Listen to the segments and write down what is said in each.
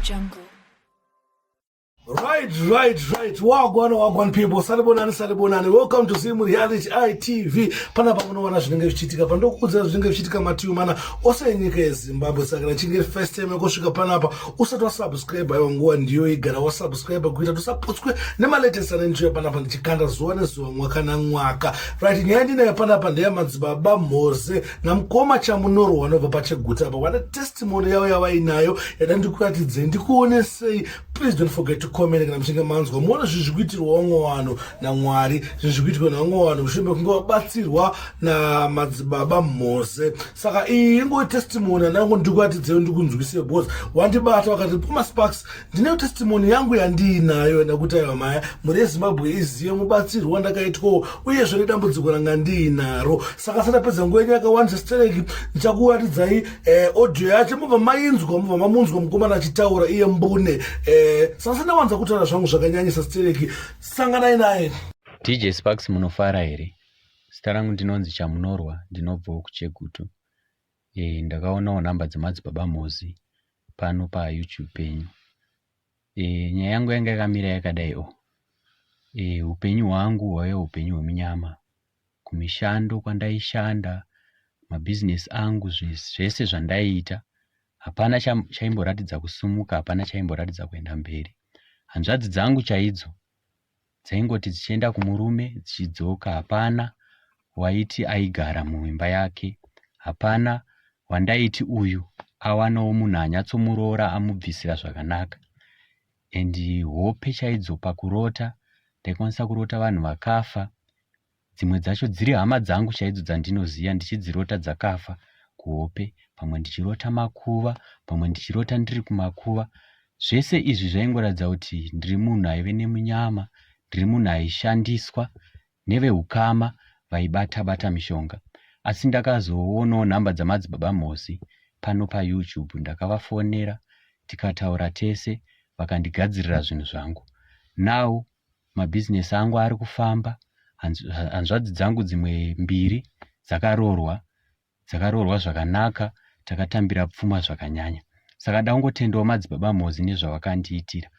Jungle. Right. Wagwan, wagwan people. Salibonani, salibonani. Welcome to Zim Reality ITV. Panapa munowana zvinenge zvichiitika. Pandokuudzira zvinenge zvichiitika mativi mana ose enyika yeZimbabwe. Saka kana chinge first time yekusvika panapa usati wasubscribe, aiwa, nguva ndiyo igara wasubscribe kuita tusapotswe nemalatest anendichiuya panapa ndichikanda zuva nezuva, mwaka namwaka. Right, nyaya ndinayo panapa ndeyamadzibaba Mhoze namukoma Chamunorwa vanobva paCheguta apa. Vane testimony yavo yavainayo yada ndikuratidze, ndikuonesei. Please don't forget to comment kana muchinge manzwa, muone zvinhu zvikuitirwa vamwe vanhu naMwari, zvinhu zvikuitirwa navamwe vanhu mushure mekunge vabatsirwa namadzibaba Mhoze. Saka iyi ingori testimony yandango ndikuratidzeyo, ndikunzwise, because wandibata vakati, "Puma Sparks, ndine testimony yangu yandiinayo." Ndakuti, "Aiwa maya, mhuri yeZimbabwe izive mubatsirwo wandakaitwawo uyezve nedambudziko ranga ndiinaro." Saka satapedza nguva yenyu yakawandisa stereki, ndichakuratidzai audio yacho, mubva mainzwa, mubva mamunzwa mukomana achitaura iye mbune. Saka sandawanza kutaura zvangu zvakanyanyisa stereki, sanganai naye. DJ Sparks, munofara here? Zita rangu ndinonzi Chamunorwa, ndinobvawo kuChegutu. Ndakaonawo nhamba dzemadzibaba Mhozi pano paYouTube penyu. Nyaya yangu yanga yakamira yakadai o. Upenyu hwangu hwaiva upenyu hwemunyama. Kumishando kwandaishanda, mabhizinesi angu, zvese zvandaiita, hapana chaimboratidza kusumuka, hapana chaimboratidza kuenda mberi. Hanzvadzi dzangu chaidzo dzaingoti dzichienda kumurume dzichidzoka, hapana waiti aigara muimba yake, hapana wandaiti uyu awanawo munhu anyatsomuroora amubvisira zvakanaka. And hope chaidzo pakurota, ndaikwanisa kurota vanhu vakafa, dzimwe dzacho dziri hama dzangu chaidzo dzandinoziva, ndichidzirota dzakafa kuhope, pamwe ndichirota makuva, pamwe ndichirota ndiri kumakuva. Zvese izvi zvaingoratidza kuti ndiri munhu aive nemunyama, ndiri munhu aishandiswa neveukama vaibata bata mishonga. Asi ndakazoonawo nhamba dzamadzibaba Mhozi pano paYouTube, ndakavafonera, tikataura tese, vakandigadzirira zvinhu zvangu. Now mabhizinesi angu ari kufamba. Hanzvadzi dzangu dzimwe mbiri dzakaroorwa, dzakaroorwa zvakanaka, takatambira pfuma zvakanyanya. Saka dangotendawo madzibaba Mhozi nezvavakandiitira.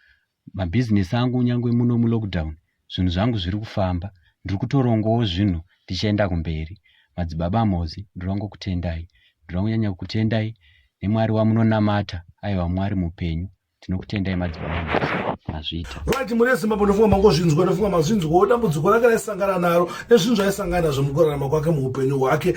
Mabhizinesi angu, nyange muno mulockdown, zvinhu zvangu zviri kufamba, ndiri kutorongawo zvinhu tichienda kumberi. Madzibaba Mhozi, ndinoda kungokutendai, ndinoda kunyanya kukutendai neMwari wamunonamata. Aiwa, Mwari mupenyu. Tinokutendai, madzibaba Mhozi, mazviita. Right, mhuri yeZimbabwe, ndofunga mangozvinzwa, ndofunga mazvinzwawo dambudziko rake raisangana naro nezvinhu zvaisangana nazvo mukurarama kwake, muupenyu hwake.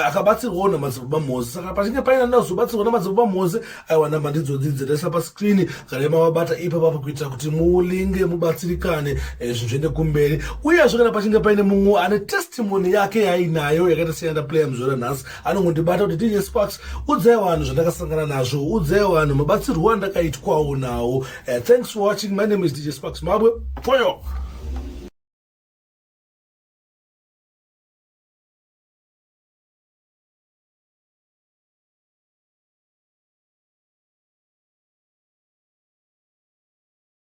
Akabatsirwawo namadzibaba Mhozi. Saka pachinge paina ndazobatsirwa namadzibaba Mhozi, aiwa, namba ndidzodzi dziresa paskrini kana mavabata ipapapo kuitira kuti mulinge mubatsirikane, zvinhu zviende kumberi. Uyezve kana pachinge paine mumwe ane testimony yake yainayo yakaita seyanda player muzora nhasi, anongondibata kuti, "DJ Sparks, udzai vanhu zvandakasangana nazvo, udzai vanhu mabatsirwo andakaitwawo nawo." Thanks for watching. My name is DJ Sparks Mabwe. Poyo.